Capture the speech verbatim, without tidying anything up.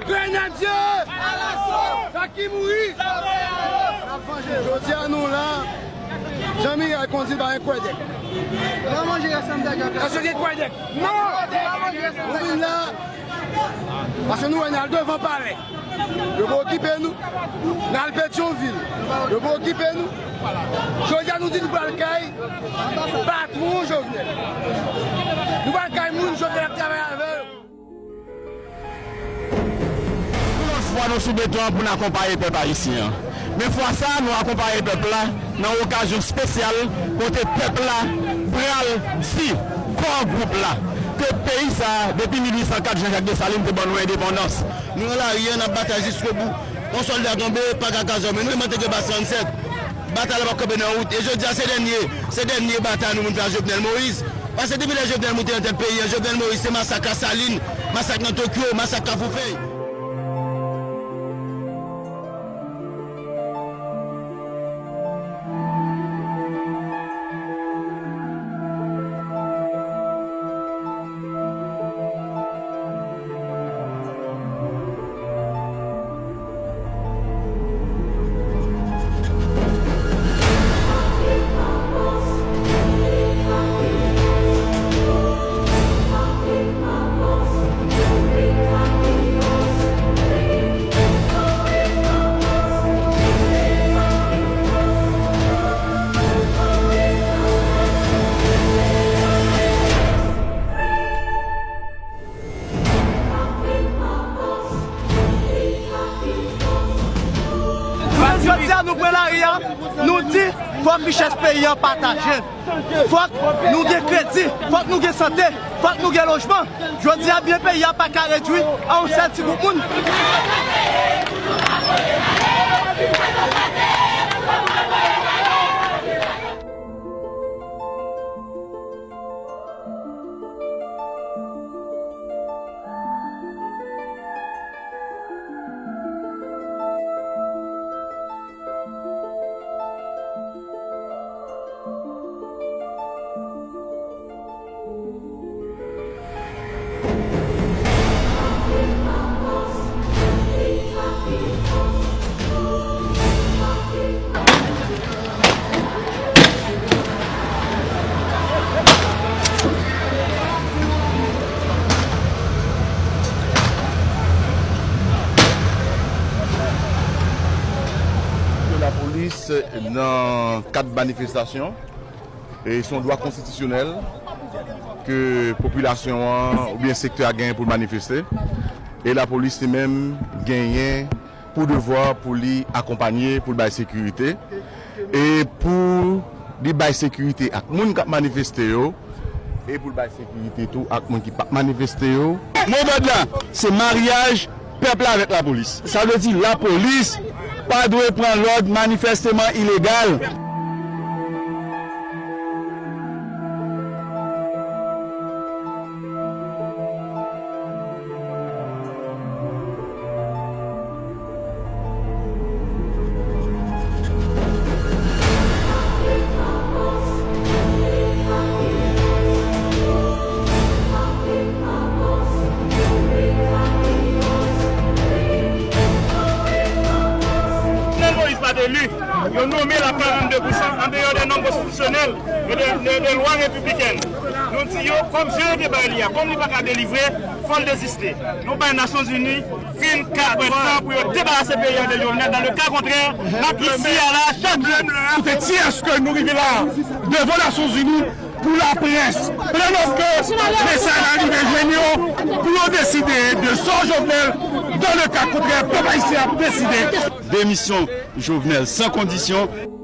Grenadye! Sa ki mouri! Jodi a nou la, Jan Miray konn di l pa gen kwèdèk. Èske gen kwèdèk? Non! Nou vin la, paske nou wè n al devan palè. Yo pa okipe nou. N al Petyonvil. Yo pa okipe nou. Jodi a nou di nou pral kay patwon Jovenel. Nou pral kay moun Jovenel ap travay avè yo. Yon lòt fwa, nou sou beton an pou n akonpaye pèp ayisyen an. Men fwa sa a, nou akonpaye pèp la nan yon okazyon espesyal kote pèp la pral di kò gwoup la ke peyi sa a, depi mil uit san kat, Jean Jacques Dessalines te ban nou endepandans. Nou nan lari a, n ap batay jiskobou. Yon sòlda tonbe, pa ka kazòmen. Nou menm antanke baz trannsèt, batay la p ap kanpe nan wout. E jodi a, se dènye, se dènye batay nou pou n fè ak Jovenel Moïse. Paske depi lè Jovenel moute nan tèt peyi a, Jovenel Moïse se masak Lasalin, masak nan Tokyo, masak Kafoufèy. Jodi a, nou pran lari a, nou di, fòk richès peyi a pataje. Fòk nou gen kredi, fòk nou gen sante, fòk nou gen lojman. Jodi a, byen peyi a pa ka redwi a yon sèl ti gwoup moun. Lapolis nan kad manifestasyon, e se yon dwa konstitisyonèl ke popilasyon an oubyen sektè a genyen pou l manifeste. E lapolis li menm genyen pou devwa pou li akonpanye, pou l bay sekirite, e pou li bay sekirite ak moun k ap manifeste yo, e pou l bay sekirite tou ak moun ki p ap manifeste yo. Mo dòd la, se maryaj pèp la avèk lapolis. Sa vle di lapolis pa dwe pran lòd manifèsteman ilegal. Jovenel Moïse pa t eli. Yo nonmen l a karannde pousan andeyò de nòm konstitisyonèl e de, de, de lwa repiblikèn. Nou di yo, kòm jan yo te bay li a, kòm li pa ka delivre, fò l deziste. Nou bay Nasyonzini fin katreventtan pou yo debarase peyi a de Jovenel. Dans le cas contraire, n ap isi a la chak jou. Tout entier, èske nou rive la devan Nasyonzini pou laprès, pran nòt ke mesaj la rive jwenn yo, pou yo deside de sò Jovenel, dans le cas contraire, pèp ayisyen ap deside. Demisyon Jovenel san kondisyon.